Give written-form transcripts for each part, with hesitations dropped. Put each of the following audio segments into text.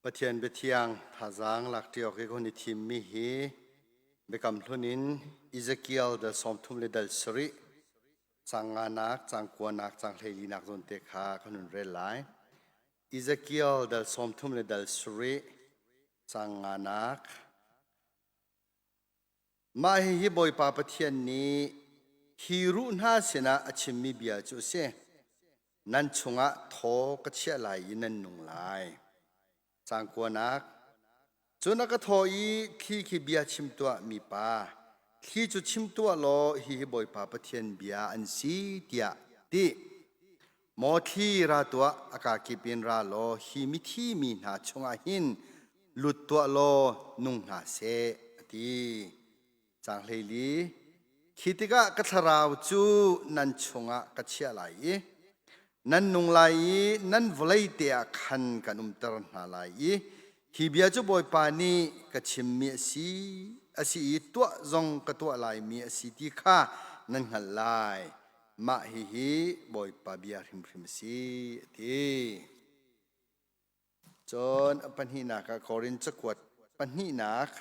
Pathian biathiang thazaang lakṭi awk i ka hun i thimmi hi Biakam Hlun in Ezekiel dal 30 le dal sarih caang nganak, caang kuanak, caang hleilinak zawnte kha kan hun rel lai. Ezekiel dal 30 le dal sarih caang nganak. Mah hihi Bawipa Pathian nih hi ruh hna sinah a chimmi bia cu a si. Nan chungah thaw ka chiah lai i nan nung lai. Caang kuanak. Cun a ka thawh i thli khi bia chim tuah mipa, thli cu chim tuah law hihi Bawipa Pathian bia an si tiah ti. Maw thli ra tuah, a kaa kip in ra law hi mithi mi hna chungah hin lut tuah law nung hna seh, a ti. Caang 14. Khi tikah ka thlarau cu nan chungah ka chiah lai i nan nung lai i nan vawlei te ah khan kan umter hna lai i hi bia cu Bawipa nih ka chimmi a si a si i tuah zong ka tuah laimi a si ti kha nan hngalh lai. Mah hihi Bawipa bia hrimhrim a si, a ti. Cun a pahnihnak ah Korin cakuat pahnihnak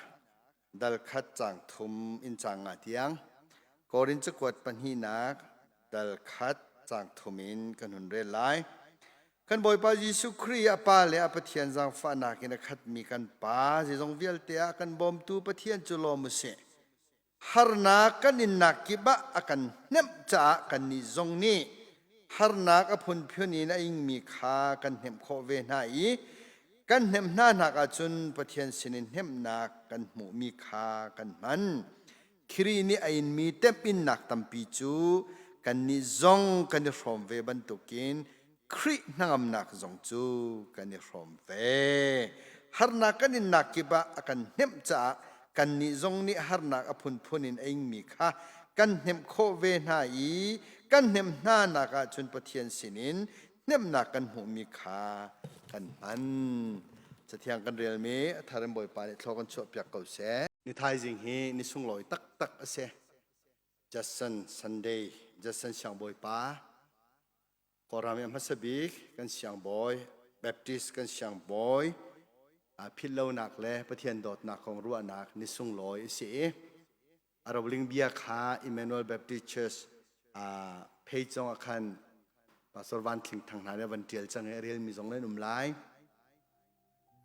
dal khat caang thum in caang nga tiang Korin cakuat pahnihnak dal khat caang thum in kan hun rel lai. Kan Bawipa Jesuh Khrih a Pa le a Pathian zaangfahnak in a khatmi kan Pa zeizong vialte ah kan bawmtu Pathian cu lawm u sih. Harnak kan innak kip ah a kan hnemh caah kannih zong nih harnak a phunphun in a ingmi kha kan hnemh khawh ve hna i kan hnemh hna nak ahcun Pathian sinin hnemhnak kan hmuhmi kha kan hman. Khrih nih a inmi temhinnak tampi cu kannih zong kan i hrawm ve bantukin Khrih hnangamnak zong cu kan i hrawm ve. Harnak kan innak kip ah a kan hnemh caah kannih zong nih harnak a phunphun in a ingmi kha kan hnemh khawh ve hna i kan hnemh hna nak ahcun Pathian sinin hnemhnak kan hmuhmi kha kan hman. Cathiang kan relmi a thar in Bawipa nih thlaw kan chuahpiak ko seh. Ni thaizing hi ni sunglawi taktak a si. Judson Sunday, Judson Siangbawipa Kawlram i a hmasa bik kan siangbawi, Baptist kan siangbawi, philhlonak le Pathian dawtnak kong ruahnak ni sunglawi a si i a roling bia kha Emmanuel Baptist Church page zong ah khan Pastor Van Thling Thang hna nih van ṭial cang i a relmi zong nan um lai.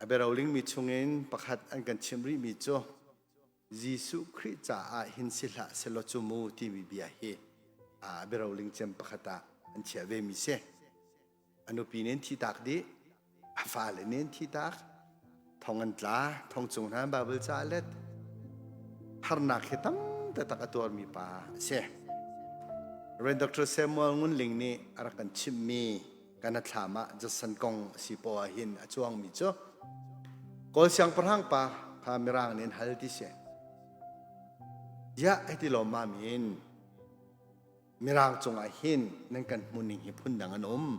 A biaroling mi chungin pakhat an kan chimh rihmi cu Jesuh Khrih caah hin si hlah selaw cu mu timi bia hi a biaroling cem pakhat ah an chiah ve mi si. A nupi nih an thihtak dih, a fale nih an thihtak, thong an tla, thong cung hna Bible ca a let. Harnak hi tam taktak a tuarmi pa a si. Rev. Dr. Samuel Ngun Ling nih a rak kan chimhmi kan thlam ah Judson kong a si poah hin a cuangmi cu Kawl siangpahrang pa kha Mirang nih an hal ti si. Ziah hiti lawmmam in Mirang cungah hin nan kan hmuhning hi phundang an um.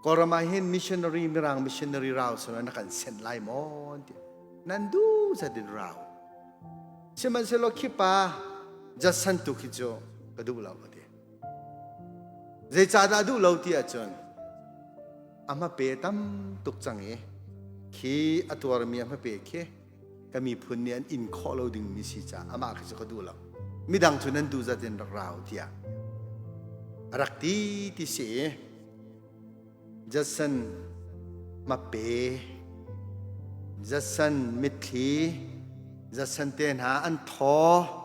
Kawlram ah hin missionary Mirang missionary rau suna na kan sent lai maw ti. Nan duh zat in rau. Sihmanhsehlaw khi pa Judson tu khi cu ka duh lo ka ti. Zeicahdah duh lo ti ahcun a hmape tam tuk cang i khi a tuarmi a hmape khi ka miphun nih an in khawh lo dingmi si caah amah khi cu ka duh lo. Midang cu nan duh zat in rak rau tiah a rak ti ti si i Judson hmape, Judson mitthli, Judson te hna an thaw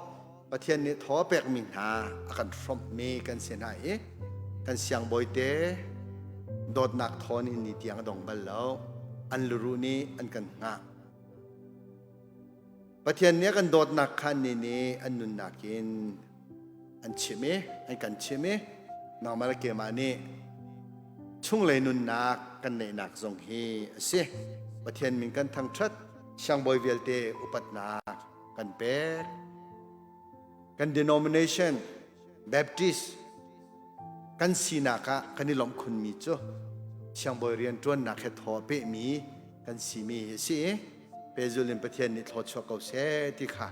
Pathian nih thaw a pekmi hna a kan hrawmhmi kan si hna i kan siangbawi te dawtnak thaw nih ni tiang a dong bal lo. An luruh nih an kan hngah. Pathian nih a kan dawtnak kha annih nih an nunnak in an chim i an kan chim i nangmah le keimah nih chunglei nunnak kan neihnak zong hi a si. Pathian min kan thangṭhat, siangbawi vialte upatnak kan pek. Kan denomination Baptist kan sinak ah kan i lawmh khunmi cu siangbawi rianṭuannak he thaw a pehmi kan simi hi a si i pehzul in Pathian nih thlawchuah ko seh ti kha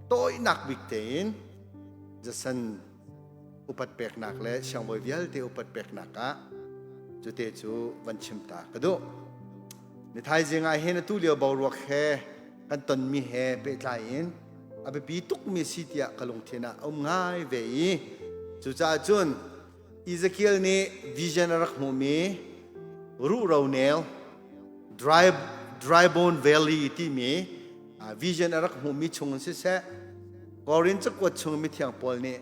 tawinak bik tein Jason upat peknak le siangbawi vialte upat peknak ah cute cu van chim ta ka duh. Ni thaizing ah hin atu lio boruak he kan tonmi he pehtlai in a biapi tukmi si tiah ka lungthin ah a um ngai ve i cucaah cun Ezekiel nih vision a rak hmuhmi ruhro nel dry, dry bone valley timi vision a rak hmuhmi chung in siseh Korin cakuat chung mithiang Paul nih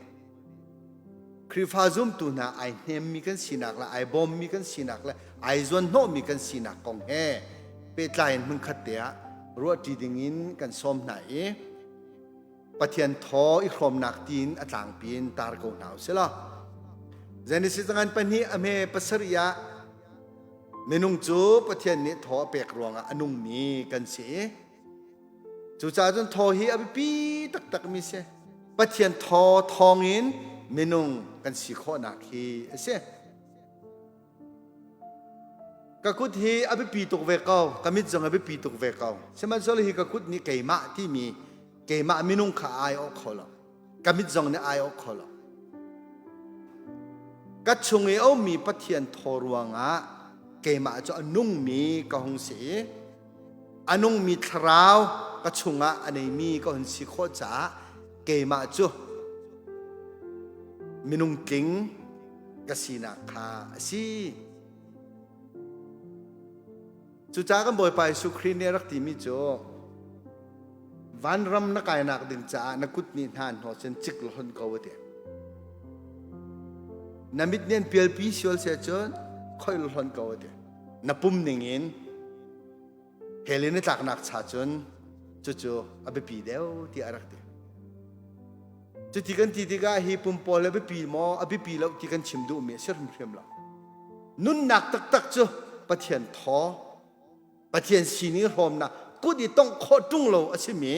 Khrihfa zumtu hna ai hnemmi kan sinak le ai bawmmi kan sinak le ai zuanhnawhmi kan sinak kong he pehtlai in hmunkhat te ah ruahṭi ding in kan sawm hna i Pathian thaw i hrawmnak tiin a tlangpi in tar ko hna usih law Genesis ngan pahnih a hme pasarih ah minung cu Pathian nih thaw a pek ruangah a nungmi kan si i Cucaah cun thaw hi a biapi taktakmi si. Pathian thaw thawngin minung kan si khawhnak hi a si. Ka kut hi a biapi tuk ve ko, ka mit zong a biapi tuk ve ko. Sihmanhsehlaw hi ka kut nih keimah timi keimah minung kha ai awh kho lo. Ka mit zong nih ai awh kho lo. Ka chung i a ummi Pathian thaw ruangah keimah cu a nungmi ka hung si i a nungmi thlarau ka chungah a neimi ka hun si khawh caah keimah cu minung tling ka sinak kha a si. Cucaah kan Bawipa Jesuh Khrih nih a rak timi cu vanram na kainak ding caah na kut nih hna hnawh cun cik law hon ko a ti. Na mit nih an pialpi sual seh cun khoih law hon ko a ti. Na pum ningin hell in na tlaknak cha cun cucu a biapi deuh tiah a rak ti. Cuti kan ti tikah hi pum pawl a biapi maw a biapi lo ti kan chim duhmi a si hrimhrim lo. Nunnak taktak cu Pathian thaw, Pathian sining hrawmnak kut i tongh khawh ṭung lo a simi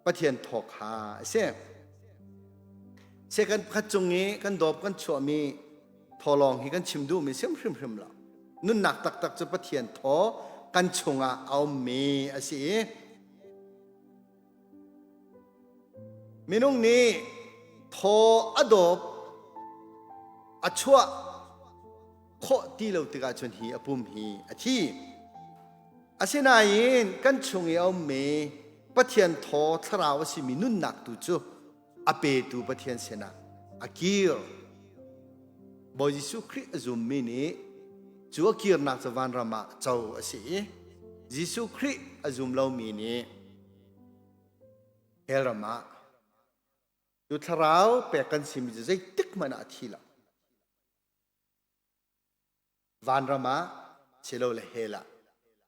Pathian thaw kha a si. Second pakhat cung i kan dawp kan chuahmi thawlawng hi kan chim duhmi sim hrimhrim lo. Nunnak taktak cu Pathian thaw kan chungah a ummi a si i Minung nih thaw a dawp a chuah khawh ti lo tikah cun hi a pum hi a thi. Asinain kan chung i a ummi Pathian thaw thlarau a simi nunnak tu cu a petu Pathian sinah a kir. Bawi Jesuh Khrih a zummi nih cu a kirnak cu vanram ah co a si i Jesuh Khrih a zum lomi nih hell ram ah cu thlarau pek kan simi cu zeitik hmanh ah a thi lo. Vanram ah silole hell ah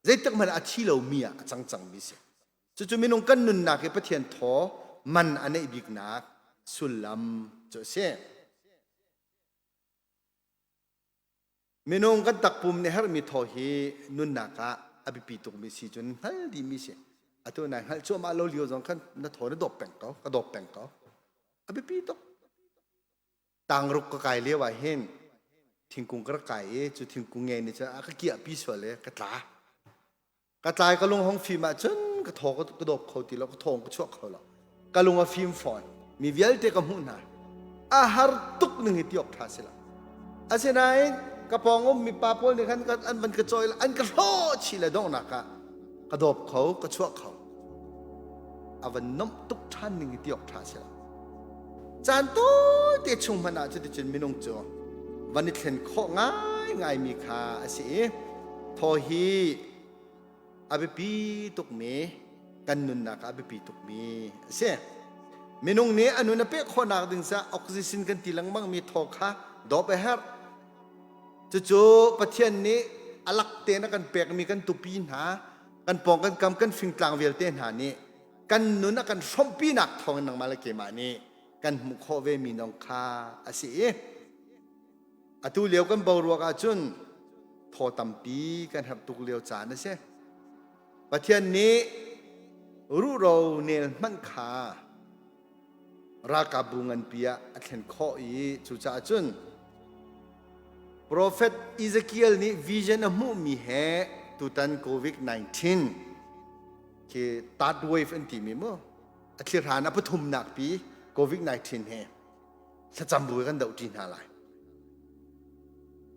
zeitik hmanh ah a thi lomi ah a cang cangmi si. Cucu minung kan nunnak hi Pathian thaw man a neih biknak sullam cu a si. Minung kan takpum nih herhmi thaw hi nunnak ah a biapi tukmi si cu hngal dihmi si. Atu nai hngalh cuahmah lo lio zong khan na thaw na dawp peng ko, ka dawp peng ko. A biapi tuk. Tangruk ka kai lio ah hin thingkung ka rak kai i cu thingkung nge nih cun a ka kiahpi sual i ka tla. Ka tlai ka lung hong fim ahcun ka thaw ka dawp kho ti lo, ka thawng ka chuah kho lo. Ka lung a fim fawn. Mi vialte ka hmuh hna. A har tuk ning hi ti awk ṭha si lo. Asinain ka pawng ummi pa pawl nih khan an van ka cawi an ka hlawh chih le donghnak ah ka dawp kho, ka chuah kho. A van nomh tuk ṭhan ning hi ti awk ṭha si lo. Caan tawite chung hmanh ah cuticun minung cu van i thlen khawh ngaingaimi kha a si i thaw hi a biapi tukmi kan nunnak ah a biapi tukmi a si. Minung nih a nun a peh khawhnak ding caah oxygen kan ti lengmangmi thaw kha dawp a herh. Cucu Pathian nih a lak tein a kan pekmi kan tupi hna, kan pawng kan kam kan fingtlang vialte hna nih kan nun a kan hrawmhpinak thawngin nangmah le keimah nih kan hmuh khawh ve mi nong kha a si i atu lio kan boruak ahcun thaw tampi kan herh tuk lio caan a si. Pathian nih ruhro nel hmanh kha ralkapbu nganpi ah a thlen khawh i cucaah cun Profet Ezekiel nih vision a hmuhmi he tutan COVID-19 khi third wave an timi mu a thlirhan a pathumnak pi COVID-19 he thlacam bu kan doh ṭi hna lai.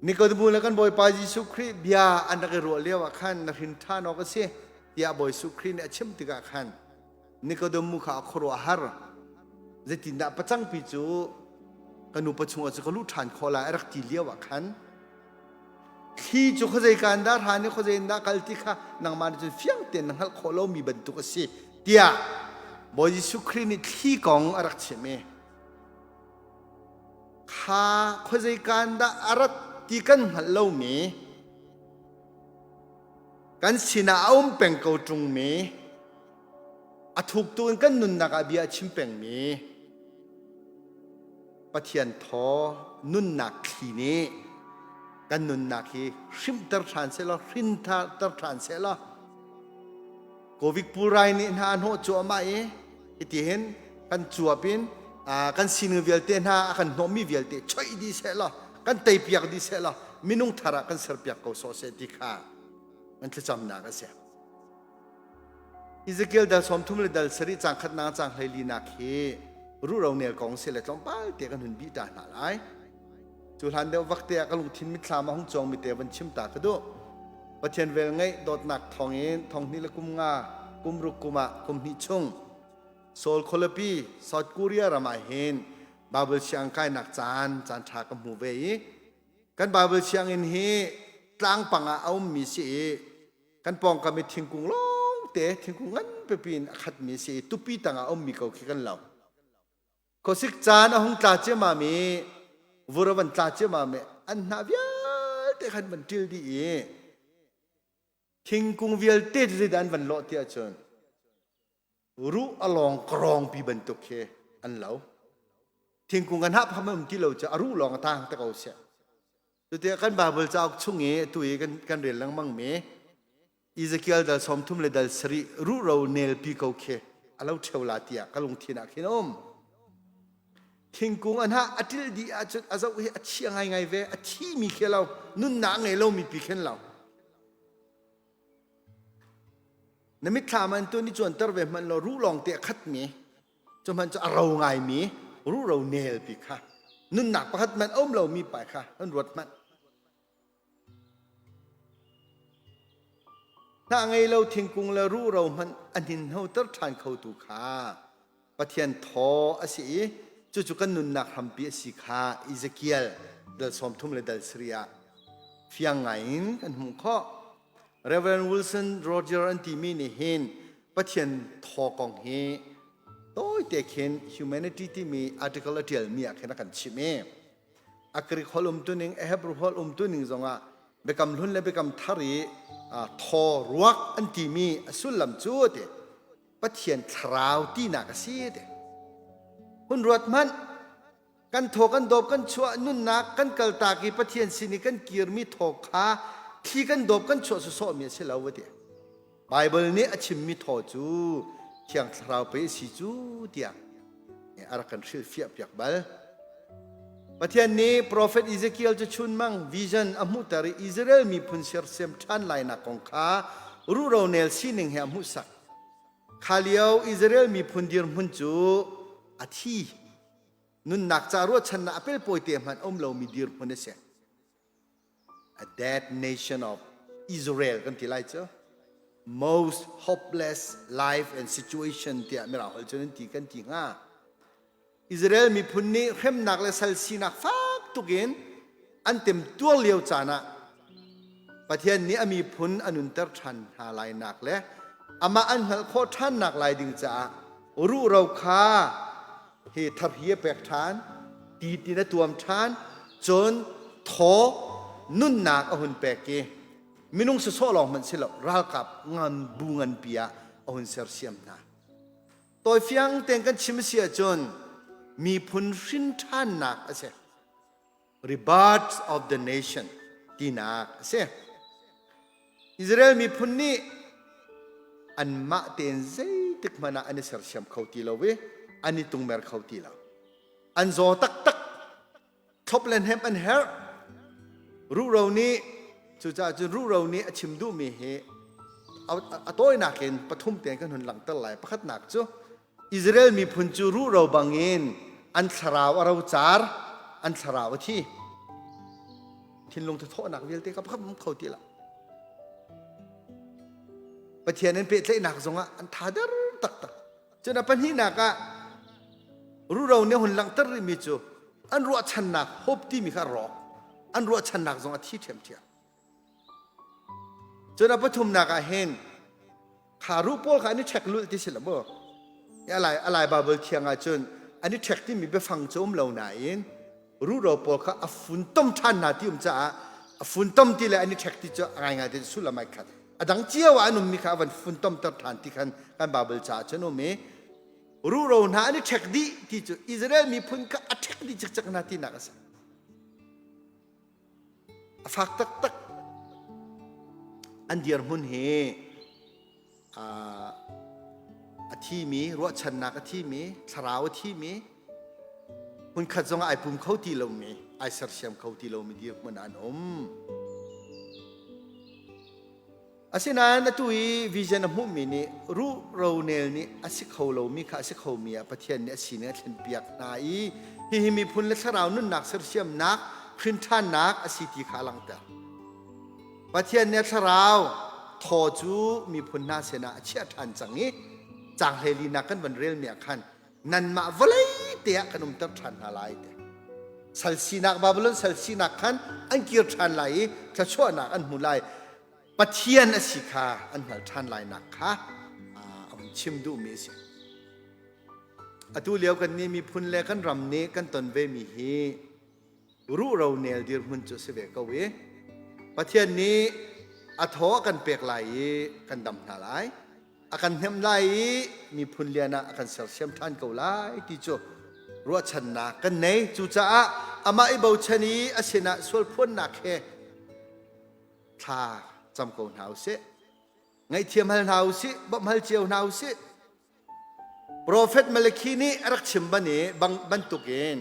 Nikodemu le kan Bawipa Jesuh Khrih bia an rak i ruah lio ah khan na hrin ṭhan awk a si tiah Bawi Jesuh Khrih nih a chim tikah khan Nikodemu kha a khuaruah a har. Zeitindah pacangpi cu ka nupa chungah cu ka luh ṭhan khawh lai a rak ti lio ah khan thli cu khuazei kaan dah hran i khuazei in dah kal ti kha nangmah nih cun fiang tein na hngalh khawh lomi bantuk a si tiah Bawi Jesuh Khrih nih thli kong a rak chim i Kha khuazei kaan dah a rat ti kan hngalh lomi, kan sinah a um peng ko ṭungmi, a thuktu in kan nunnak ah bia a chim pengmi Pathian thaw nunnak thli nih kan nunnak hi hrimhter ṭhan sehlaw, hrinter ṭhan sehlaw, Covid pulrai nih hna a hnawh cuahmah i hitihin kan cuap in kan sining vialte hna a kan hnawhmi vialte choih dih seh law kan teipiak dih seh law minung thar ah kan serpiak ko sawh seh ti kha kan thlacamnak a si. Ezekiel dal 30 le dal sarih cang khatnak cang 14nak hi ruhro nel kong si le tlawmpal te kan hun bih ta hna lai. Cu hlan deuh vak te ah ka lungthin mitthlam a hung cuang mi te van chim ta ka duh. Pathian vel ngeih dawtnak thawngin thonghnih le kum nga kum ruk kum ah kum hnih chung Seoul khualipi South Korea ram ah hin Bible siang kainak caan caan ṭha ka hmu ve i kan Bible sianginn hi tlangpang ah a ummi si i kan pawngkam i thingkung lawngte thingkung ngan pipi in a khatmi si i tupi tangah a ummi ko khi kan lo. Khuasik caan a hung tla ciammam i vur a van tla ciammam i an hnah vialte khan van ṭil dih i thingkung vialte cu zeidah an van lawh ti ahcun ruh a lawng kawrawngpi bantuk khi an lo. Thingkung an hnah pham a um ti lo cu a ruh lawng a tang te ko seh. Cuti kan Bible cauk chung i atu i kan, kan rel lengmang mi Ezekiel dal 30 le dal sarih ruhro nelpi ko khi a lo ṭheo la tiah ka lungthin ah khin a um. Thingkung an hah a ṭil dih ahcun a zoh hi a chia ngaingai ve, a thimi khi lo, nunnak ngei lomi pi khin lo. Na mitthlam an tu ni cuanter ve hmanh law ruh lawng te a khatmi, cu hmanh cu a ro ngaimi ruhro nelpi kha nunnak pakhat hmanh a um lomi pa kha an ruat hmanh. Hnah ngei lo thingkung le ruhro hmanh a hninhnoter ṭhan khotu kha Pathian thaw a si i cucu kan nunnak hrampi a si kha Ezekiel dal 30 le dal sarih ah fiang ngaiin kan hmuh khawh. Reverend Wilson Roger an timi nih hin Pathian thaw kong hi tawite khin humanity timi article a ṭialmi ah khin a kan chimh i A Greek holh umtuning, a Hebrew holh umtuning zongah Biakam Hlun le Biakam Thar i thaw ruak an timi a sullam cu ti Pathian thlarau tinak a si ti. Hun ruat hmanh kan thaw kan dawp kan chuah nunnak kan kaltak i Pathian sin i kan kirmi thaw kha thli kan dawp kan chuah sawsawhmi a si lo ti. Baibal nih a chimmi thaw cu Thiang Thlarau pei a si cu tiah a rak kan hrilhfiahpiak bal. Pathian nih profet Ezekiel cu chunmang vision a hmuhter i Israel miphun sersiam ṭhan lainak kong kha ruhro nel sining he a hmuhsak. Kha lio Israel miphun dirhmun cu a thi. Nunnak ca ruahchannak a pelpawi te hmanh a um lomi dirhmun a si. A dead nation of Israel kan ti lai cu most hopeless life and situation tiah mirang holh cun an ti kan ti hnga. Israel miphun nih hremnak le sal sinak fak tukin an temtuar lio caan ah Pathian nih a miphun a nunter ṭhan hna lainak le amah an hngalh khawh ṭhannak lai ding caah ruhro kha hi tharhi a pek ṭhan, ti tin a tuam ṭhan, cun thaw nunnak a hun pek i minung sawsawh lawng hmanh si lo ralkap ngan bu nganpi ah a hun sersiam hna. Tawifiang tein kan chim a si ahcun miphun hrin ṭhannak a si. Rebirth of the nation tinak a si. Israel miphun nih anmah tein zeitik hmanh ah an i sersiam kho ti lo i an i tungmer kho ti lo. An zaw taktak. Thlop le hnemh an herh. Ruhro nih cucaah cun ruhro nih a chim duhmi hi a tawinak in pathum tein kan hun langhter lai. Pakhatnak cu Israel miphun cu ruhro bangin an thlarau a rocar, an thlarau a thi. Thinlung thathawhnak vialte kha pakhat um kho ti lo. Pathian in pehtlaihnak zongah an tha der taktak. Cun a pahnihnak ah ruro nih hun langhter rihmi cu an ruahchannak hope timi kha rawk. An ruahchannak zong a thi ṭhiamṭhiam. Cun a pathumnak ah hin kha ruh pawl kha an i ṭhek lulh ti si lo maw? Alai alai Baibal thiang ah cun an i ṭhek timi biafang cu um lo nain ruhro pawl kha a funtom ṭhan hna ti um caah a funtom ti le an i ṭhek ti cu a ngaingai ti sullam ai khat. A dang cio ah an ummi kha a van funtomter ṭhan ti khan kan Baibal caah cun um i ruhro hna an i ṭhek dih ti cu Israel miphun kha a ṭhek dih cikcek hna tinak a si. A fak taktak. An dirhmun hi a thimi, ruahchannak a thimi, thlarau a thimi, hmunkhat zongah ai pum kho ti lomi, ai sersiam kho ti lomi dirhmun ah an um. Asinain atu i vision a hmuhmi nih ruh ronel nih a si kho lomi kha a si khomi ah Pathian nih a sining a thlenpiak hna i hihi miphun le thlarau nunnak sersiamnak hrinṭhannak a si ti kha a langhter. Pathian nih a thlarau thaw cu miphun hna sinah a chiah ṭhan cang i caang hleilinak kan van relmi ah khan nanmah vawlei te ah kan umter ṭhan hna lai ti. Sal sinak Babylon sal sinak khan an kir ṭhan lai i thluachuahnak an hmu lai. Pathian a si kha an hngalh ṭhan lainak kha a hun chim duhmi a si. Atu lio kan nih miphun le kan ram nih kan ton vemi hi ruhro nel dirhmun cu a si ve ko i Pathian nih a thaw a kan pek lai i kan dam hna lai. A kan hnemh lai i miphun lian ah a kan sersiam ṭhan ko lai ti cu ruahchannak kan nei. Cucaah amah i bochan i a sinah sualphuannak he thla cam ko hna usih. Ngaihthiam hal hna usih, bawmh hal cio hna usih. Profet Malakhi nih a rak chim ban i bantukin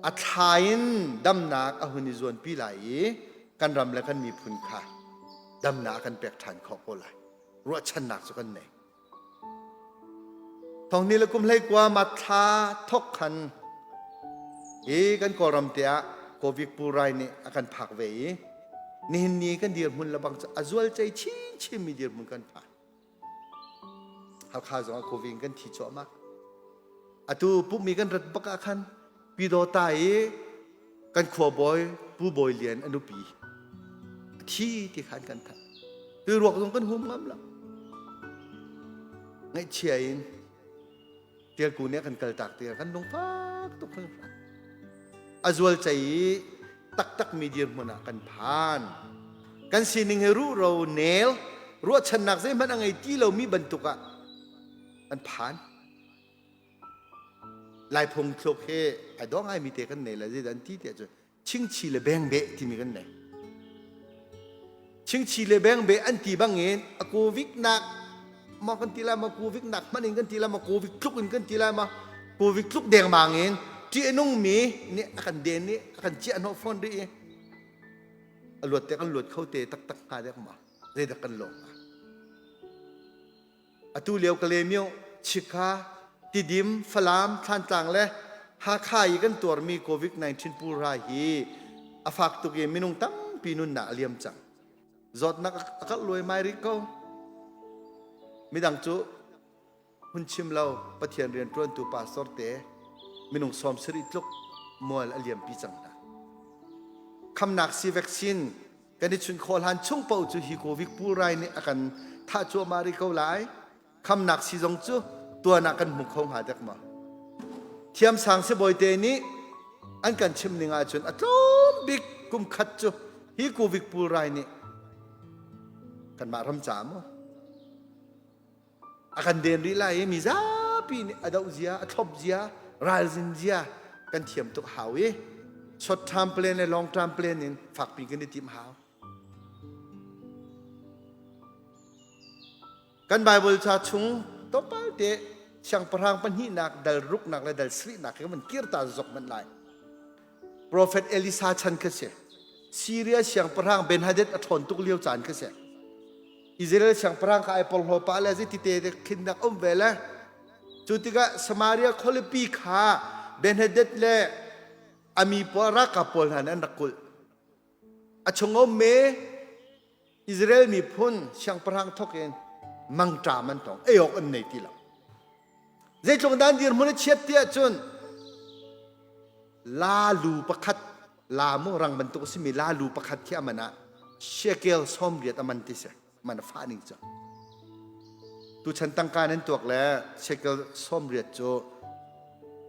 a thla in damnak a hun i zuanpi lai i kan ram le kan miphun kha damnak a kan pek ṭhan khawh ko lai. Ruahchannak cu kan nei. Thongni le kum hlei kua ma thla thok khan hi kan Kawlram te ah Covid pulrai nih a kan phak ve i nihin ni kan dirhmun le bang cu a zual cei chinchin mi dirhmun kan phan. Halkha zong ah Covid in kan thi cuahmah. Atu pummi kan rat bak ah khan Pyidawta i kan khuabawi Pu Bawi Lian a nupi a thi ti khan kan thanh. Tu ruak zong kan hum ngam lo. Ngaihchia in Tialku nih a kan kaltak tikah kan lungfak tuk hringhran. A zual cei i taktakmi dirhmun ah kan phan. Kan sining hi ruhro nel ruahchannak zeihmanh a ngei ti lomi bantuk ah kan phan. Laiphung thluk hi ai dawh ngaimi te kan nei le zeidah an ti tiah cun chingchi le bengbeh timi kan nei. Chingchi le bengbeh an ti bangin a covid nak ma kan ti lai ma covid nak hmanh in kan ti lai ma covid tluk in kan ti lai ma covid tluk dengmang in ṭih a nungmi nih a kan den i a kan ciah hnawh fawn rih i a luat te kan luat kho te taktak hnga dek ma zeidah kan lawng hnga Atu lio Kalaymyo, Chikha, Tidim, Falam, Thlantlang le Hakha i kan tuarmi COVID-19 pulrai hi a fak tuk i minung tampi nunnak a liam cang. Zawtnak a karh luaimai rih ko. Midang cu hun chim lo Pathian rianṭuantu pastor te minung 70 tluk mual a liampi cang hna. Khamnak si vaccine Kan i chunh khawh hlan chung paoh cu hi covid pulrai nih a kan thah cuahmah rih ko lai. Khamnak sii zong cu tuan ah kan hmu kho hnga dek maw? Thiamsang sibawi nih an kan chim ning ahcun a tlawm bik kum khat cu hi covid pulrai nih kanmah ram caah maw A kan den rih lai i mi zapi nih a doh zia, a thlop zia, ralzin zia kan thiam tuk hau i short term plan le long term plan in fakpi kan i tim hau. Kan Bible ca chung tlawmpal te siangpahrang pahnihnak dal ruknak le dal sarihnak khi kan kir ta zok manh lai. Prophet Elisa chan kha si. Syria siangpahrang Ben-Hadad a ṭhawn tuk lio caan kha si. Israel siangpahrang kha ai porhlaw pah le zeiti te khinnak um ve le cu tikah Samaria khualipi kha Benhadad le a mi pawl ralkap pawl hna nih an rak kulh. A chung ummi Israel miphun siangpahrang thawk in mangṭam an tong, ei awk an nei ti lo. Zeitluk dan dirhmun a chiat ti ahcun lalu pakhat la mu rang bantuk a simi lalu pakhat khi a man ah shekel 80 a man ti si man a fah ning cu. Tuchan tangka nan tuak le shekel 80 cu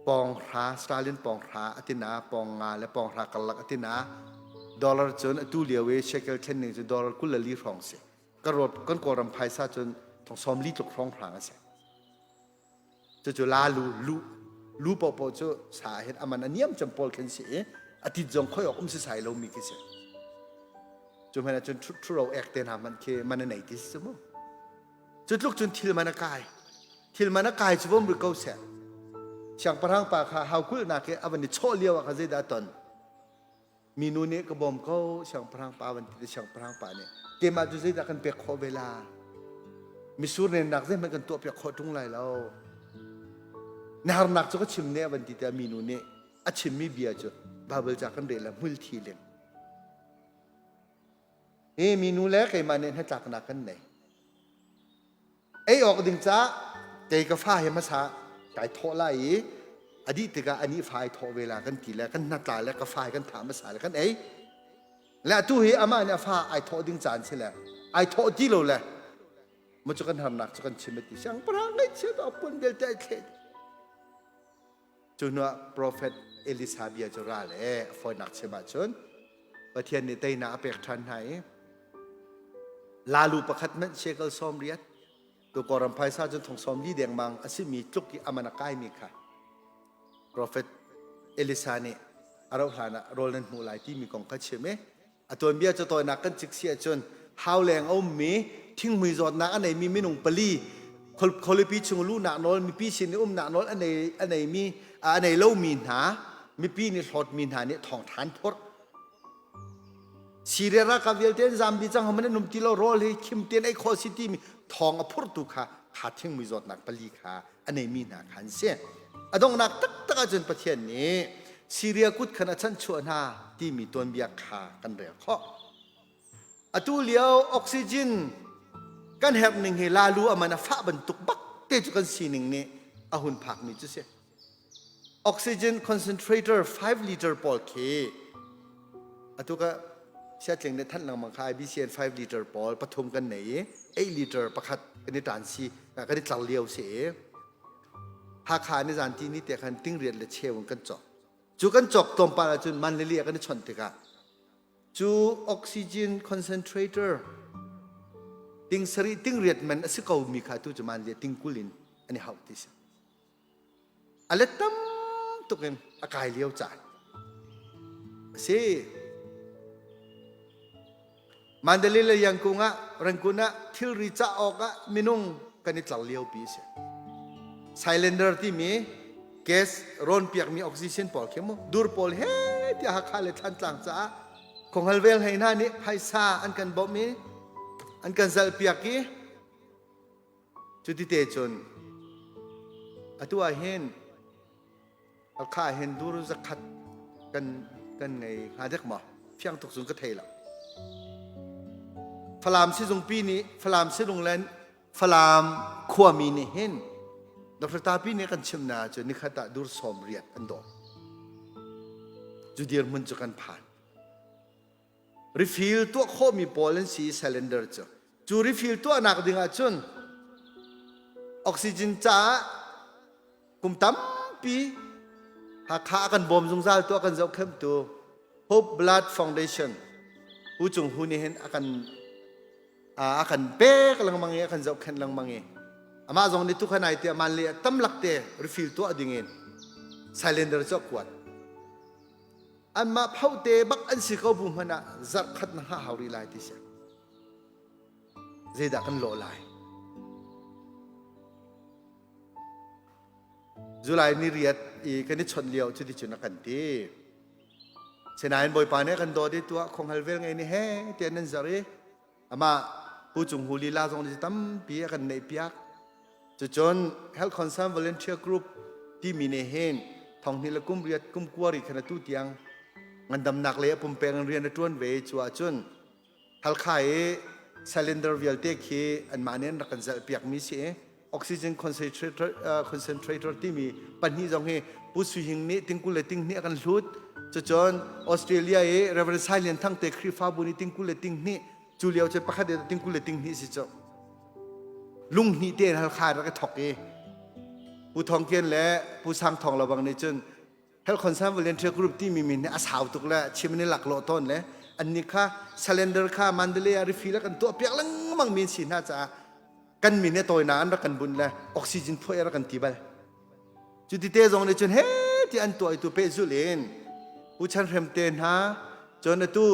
pawng hra sterling pawng hra atina pawng nga le pawng hra karlak atina dollar cun atu lio i shekel thlen ning cu dollar 24 hrawng si. Kan rawt kan kawlram phaisa cun thong 40 tluk hrawng hrang a si. Cucu la lu lu lu paohpaoh cu sa hin aman a niam cem pawl khin si i a tit zong khoi awk um si sai lomi khi si. Cu hmanh ahcun ṭhuro ek te hna hmanh khi man a nei ti si mu. Cu tluk cun thil man a kai. Thil man a kai cu vom ri ko seh. Siangpahrang pa kha haukulhnak i a van i chawh lio ah kha zeidah a ton? Minu nih ka bawm ko siangpahrang pa van ti te siangpahrang pa nih keimah cu zeidah kan pek khawh ve la? Misur nennak zeihmanh kan tuah piak khawh ṭung lai lo. Na harnak cu ka chim ne van ti tiah minu nih a chimmi bia cu Baibal ca kan rel le hmulthi ling. Hi minu le keimah nih hnatlaknak kan nei. Ei awk ding caah kei ka fa he hmasa kai thawh lai i a dih tikah anih fa ai thawh ve la kan ti le kan hnatla le ka fa he kan thah hmasa le kan ei. Le atu hi amah nih a fa ai thawh ding caan si le ai thawh ti lo le mu cu kan harnak cu kan chim a ti siangpahrang ngaihchia to a pun vialte ai thleh. Cu hnuah profet Elisa bia cu ral e a fawinak chim ahcun Pathian nih teinak a pek ṭhan hna i lalu pakhat hmanh shekel 80 tu Kawlram phaisa cun thong 40 dengmang a simi tluk i a man a kaimi kha profet Elisa nih a rauh hlan ah rawl nan hmuh lai timi kong kha chim i A tuanbia cu tawinak kan cik si ahcun hauleng a ummi thinghmui zawtnak a neimi minung pali khualipi chung luhnak nawl mipi sin i umnak nawl a nei a neimi a nei lomi hna mipi nih hlawtmi hna nih thawngthan phurh Syria ralkap vialte an zam dih cang homan an um ti lo rawl hi khim tein ei khawh si timi thawng a phurtu kha kha thinghmui zawtnak pali kha a neimi hna kha an si. A donghnak taktak ahcun Pathian nih Syria kut khan a chanhchuah hna timi tuanbia kha kan rel khawh. Atu lio oxygen kan herh ning hi lalu a man a fah bantuk bak te cu kan sining nih a hun phakmi cu si. Oxygen concentrator 5 liter pawl khi atu ka siatling nih thanh lengmang kha IBCN 5 liter pawl pathum kan nei i 8 liter pakhat kan i tan si kan i tlar lio si i Hakha ni zan ti ni te khan tingriat le cheu in kan cawk cu kan cawk tlawmpal ahcun man le li kan i chawnh tikah cu oxygen concentrator ting sarih tingriat man a si ko mi kha tu cu man le tingkul in an i hauh ti si A let tam tuk in a kai lio caan a si. Mandalay le Yangon ah Rangoon ah thilri cah awk ah minung kan i tlar lio pi a si. Cylinder timi gas rawn piakmi oxygen pawl khi mu dur pawl he tiah Hakha le Thlantlang caah khonghal vel hlei hna nih phaisa an kan bawmh i an kan zalh piak i Cuti te cun atu ah hin Hakha ah hin dur zakhat kan kan ngei hnga dek maw? Fiang tuk cun ka thei lo. Falam sizungpi nih Falam sizung le Falam khuami nih hin Dr. Tapi nih kan chim na cu nikhat ah dur 80 an dawh. Cu dirhmun cu kan phan. Refill tuah khawhmi pawl an si i cylinder cu. Cu refill tuahnak ding ahcun oxygen caah kum tampi Hakha a kan bawm zungzal tu a kan zohkhenhtu Hope Blood Foundation Pu Cung Hu nih hin a kan a kan pek lengmang i a kan zohkhenh lengmang i amah zong nih tukhan ai tiah man le tam lak te refill tuah ding in cylinder cu a kuat. Anmah phote bak an si ko bu hmanh ah zarh khat na hngah hau rih lai ti si. Zeidah kan lawh lai? July ni riat i kan i chawnh lio cuti cun a kan ti. Sinain Bawipa nih a kan dawt i tuah khonghal vel ngei ni he tiah nan zarh i amah Pu Cung Hu lila zong nih tampi a kan neih piak. Cucun Health Concern Volunteer Group timi nih hin thonghnih le kum riat kum kua ri khan atu tiang Ngandamnak lei a pumpeng in rian a ṭuan ve cu ahcun Halkha i cylinder vialte khi anmah nih an rak kan zalhpiakmi si i oxygen concentrator, concentrator timi pahnih zong hi Pu Sui Hing nih tingkul le tinghnih a kan hlut. Cucun Australia i Reverend Sai Lian Thang te Khrihfabu nih tingkul le tinghnih cu lio cu pakhat in tingkul le tinghnih si cu. Lung hnih te in Halkha rak i thok i Pu Thawng Kian le Pu Sang Thawng Lobang nih cun Health Concern Volunteer Group timi min hi a sau tuk le chim in laklawh tawn le annih kha cylinder kha Mandalay ah refill a kan tuah piak lengmang mi an si hna caah kan min he tawinak an rak kan bunh le oxygen phuah rak kan ti bal. Cu ti te zong nih cun he ti an tuah i tu pehzulh in Pu Chan Hrem te hna cun atu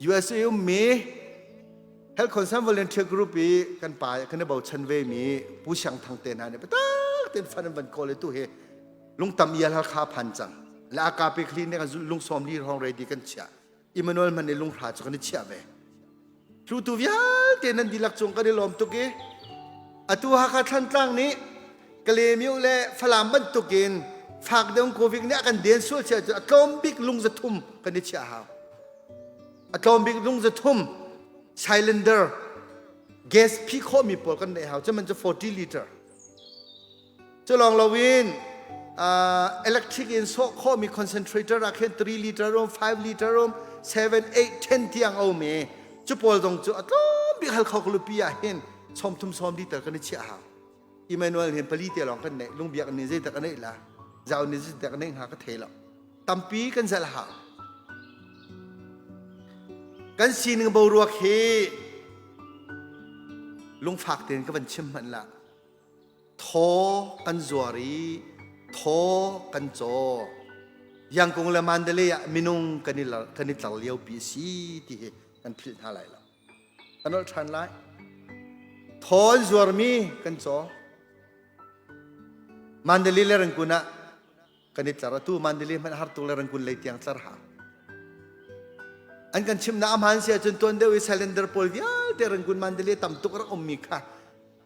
USA ummi Health Concern Volunteer Group i kan pa kan i bochan ve mi Pu Siang Thang te hna nih biatak tein fund an van kawl i tu hi lungtam ial Halkha phan cang le AKP clinic ah lungsawm li hrawng ready kan chiah Emmanuel hman i lunghra cu kan i chiah ve hlutu vialte nan dihlak cung kan i lawm tuk i atu Hakha Thlantlang nih Kalemiu le Falam bantukin fak deuh covid nih a kan den sual chia cu a tlawm bik lung 300 kan i chiah hau a tlawm bik lung 300 cylinder gas phi khawhmi pawl kan neih hau cu man cu 40 liter Cu lawng loin electric in sawh khawhmi concentrator ah khin 3 liter um, 5 liter um, 7, 8, 10 tiang a um i cu pawl zong cu a tlawm bik Halkha khualipi ah hin 30 sawm liter kan i chiah hau. Emmanuel hin pali te lawng kan neih lungbiak nih zeitak a neih la zau nih zeitak a neih hnga ka thei lo tampi kan zalh hau kan sining boruak hi lungfak tein ka van chim hmanh la Thaw kan zuar i thaw kan caw. Yangkung le Mandalay ah minung kan i, kan i tlar liopi a si ti hi kan philh hna lai lo. Kan olh ṭhan lai. Thaw an zuarmi kan caw. Mandalay le Rangoon ah kan i tlar. Atu Mandalay hmanh har tuk le Rangoon lei tiang tlar ha. An kan chimnak a hmaan si ahcun tuan deuh i cylinder pawl vialte Rangoon Mandalay tam tuk rak ummi kha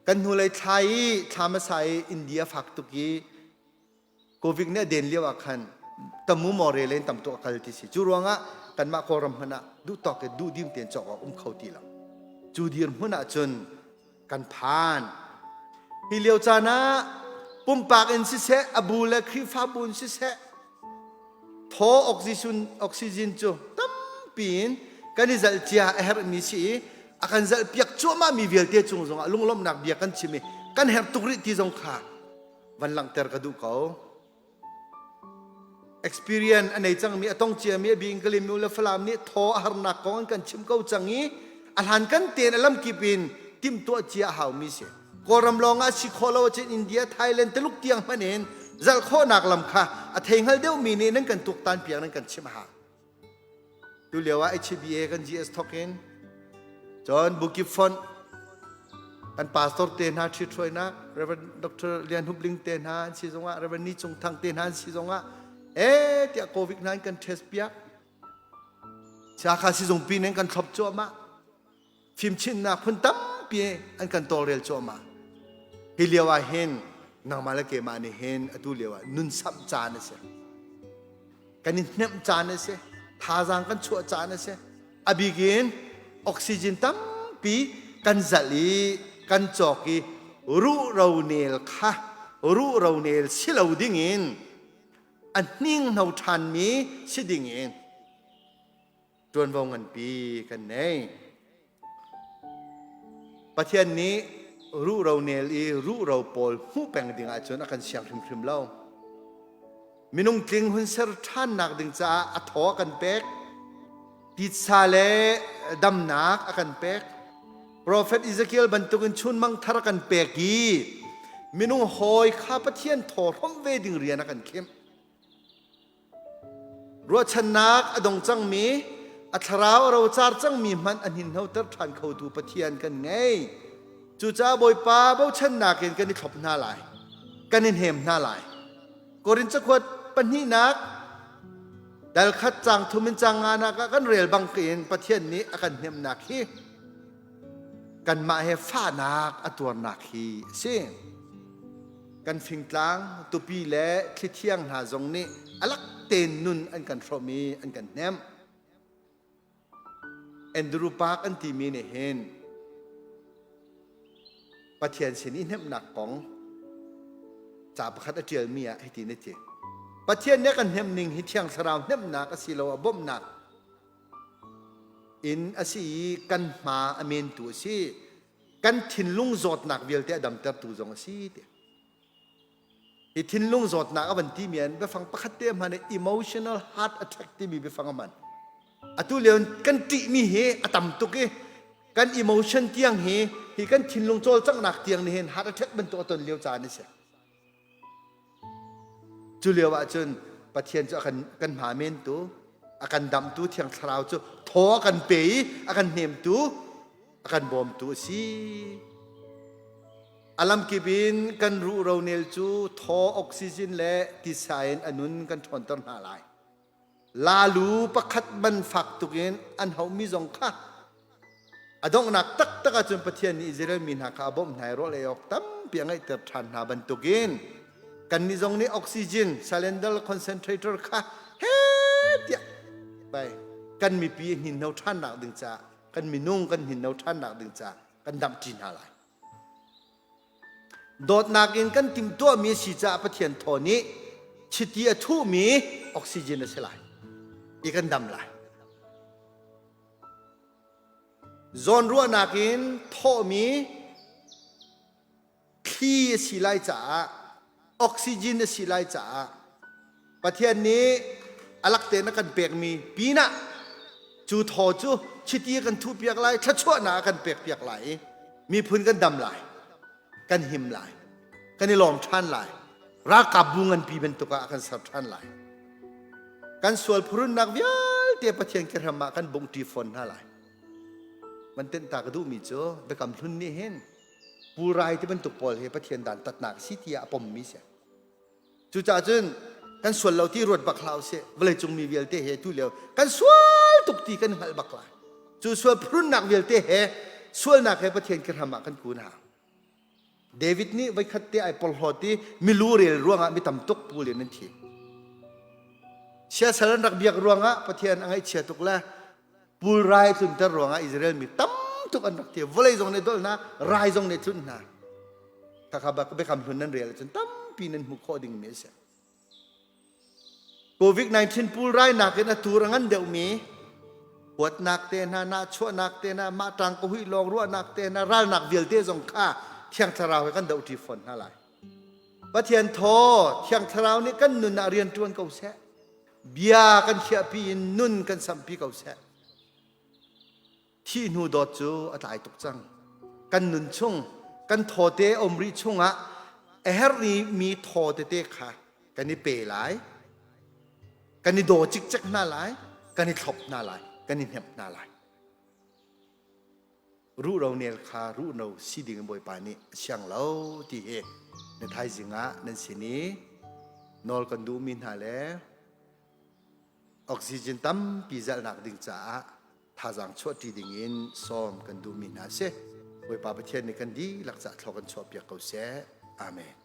Kan hnulei thla i thla hmasa i India fak tuk i Covid nih a den lio ah khan tamu more len tam tuk a kal ti si. Cu ruangah kanmah Kawlram hmanh ah duh tawk i duh dim tein cawk awk um kho ti lo. Cu dirhmun ah cun kan phan. Hi lio caan ah pumpak in siseh, a bu le Khrihfabu in siseh, Thaw oxygen, oxygen cu tampi in kan i zalh cia a herhmi si i a kan zalh piak cuahmah mi vialte cung zongah lunglawmhnak bia kan chim i kan herh tuk rih ti zong kha van langhter ka duh ko. Experience a nei cangmi a tong ciami a bing Kalim le Falam nih thaw a harnak kong an kan chim ko cang i a hlan kan tein a lamkip in timhtuah cia a haumi si. Kawlram lawng ah si khawh lo ahcun India, Thailand, Tuluk tiang hmanh in zalh khawhnak lam kha a thei hngal deuhmi nih nan kan tuaktan piak nan kan chimh a hau. Tu lio ah HBA kan GS thok in cun Bukip Font kan pastor te hna ṭhithruainak Reverend Dr. Lian Hup Ling te hna an si zongah Reverend Ni Cung Thang te hna an si zongah eh tiah COVID hna an kan test piak Siakha sizungpi nih an kan thlop cuahmah fimchinnak phun tampi an kan tawlrel cuahmah. Hi lio ah hin nangmah le keimah nih hin atu lio ah nun samh caan a si. Kan i hnemh caan a si. Thazaang kan chuah caan a si. A bik in oxygen tampi kan zalh i kan cawk i ruhro nel kha ruhro nel si lo ding in a hninghno ṭhanmi si ding in ṭuanvo nganpi kan nei. Pathian nih ruhro nel i ruhro pawl hmuh peng ding ahcun a kan siang hrimhrim lo. Minung tling hun ser ṭhannak ding caah a thaw a kan pek, titsa le damnak a kan pek. Profet Ezekiel bantukin chunmang thar a kan pek i minung hawi kha Pathian thaw hrawmh ve ding rian a kan khimh. Ruahchannak a dong cangmi, a thlarau a rocar cangmi hmanh a hninhnoter ṭhan khotu Pathian kan ngei. Cucaah Bawipa bochannak in kan i thlop hna lai, kan i hnem hna lai. Korin cakuat pahnihnak dal khat cang thum in cang nganak ah kan rel bang in Pathian nih a kan hnemhnak hi kanmah he fahnak a tuarnak hi a si. Kan fingtlang, tupi le thlithiang hna zong nih a lak tein nun an kan hrawmh i an kan hnemh. Andrew Park an timi nih hin Pathian sin i hnemhnak kong ca pakhat a ṭialmi ah hitin a ti. Pathian nih a kan hnemh ning hi Thiang Thlarau hnemhnak asiloah bawmhnak in a si i kan hma a mentu a si. Kan thinlung zawtnak vialte a damtertu zong a si ti. Hi thinlung zawtnak a van timi an biafang pakhat te hman i emotional heart attack timi biafang a hman. Atu lio kan ṭihmi hi a tam tuk i kan emotion tiang hi hi kan thinlung cawlcanghnak tiang nih hin heart attack bantuk a ton lio caan a si. Cu lio ahcun Pathian cu a kan kan hma mentu, a kan damtu Thiang Thlarau cu thaw a kan pe i a kan hnemtu, a kan bawmtu a si. A lamkip in kan ruh ronel cu thaw oxygen le tisa in a nun kan ṭhawnter hna lai. Lalu pakhat man fak tuk in an hauhmi zong kha a donghnak taktak ahcun Pathian nih Israel mi hna kha a bawmh hna i rawl ei awk tampi a ngeihter ṭhan hna bantukin kannih zong nih oxygen cylinder concentrator kha he tiah bai kan mipi hninhno ṭhannak ding caah kan minung kan hninhno ṭhannak ding caah kan damhṭi hna lai. Dawtnak in kan timhtuahmi a si caah Pathian thaw nih chiti a thuhmi oxygen a si lai i kan dam lai. Zawnruahnak in thawhmi thli a si lai caah oxygen a si lai caah Pathian nih a lak tein a kan pekmi pinah cu thaw cu chiti a kan thuhpiak lai thluachuahnak a kan pekpiak lai i miphun kan dam lai kan him lai kan i lawm ṭhan lai ralkapbu nganpi bantuk ah a kan ser ṭhan lai kan sual phurunnak vialte Pathian kehram ah kan bungṭi fawn hna lai man tenh ta ka duhmi cu biakam hlun nih hin pulrai ti bantuk pawl hi Pathian dantatnak si tiah a pommi si Cucaah cun kan sual lo ti ruat bak hlah usih. Vawleicung mi vialte he tu lio kan sual tuk ti kan hngalh bak lai. Cu sual phurunnak vialte he sualnak he Pathian kehram ah kan kun hang. David nih voikhat te ai porhlawt i milu rel ruangah mi tam tuk pul in an thi. Siasal an rak biak ruangah Pathian a ngaihchia tuk le pulrai tlunter ruangah Israel mi tam tuk an rak thi. Vawlei zong nih dolh hna, rai zong nih tlunh hna. Khakha bak biakam hlun nan rel ahcun tampi nan hmuh khawh dingmi a si. COVID-19 pulrai nakin a tur a ngan deuhmi huatnak te hna, nahchuahnak te hna, mah ṭang ka huih lawng ruahnak te hna, ralnak vialte zong kha Thiang Thlarau he kan dohṭi fawn hna lai. Pathian thaw Thiang Thlarau nih kan nun ah rian ṭuan ko seh. Bia kan khiahpi in nun kan sampi ko seh. Thih hnu dawt cu a tlai tuk cang. Kan nun chung, kan thawte a um rih chungah a herh mi thaw tete kha kan i pe lai, kan i daw cikcek hna lai, kan i thlop hna lai, kan i hnemh hna lai. Ruhro nel kha ruhno si ding in Bawipa nih a siang lo ti hi na thaizing ah nan sin i nawl kan duhmi hna le oxygen tampi zalhnak ding caah thazaang chuahṭi ding in sawm kan duhmi hna a si. Bawipa Pathian nih kan dihlak caah thlua kan chuahpiak ko seh. Amen.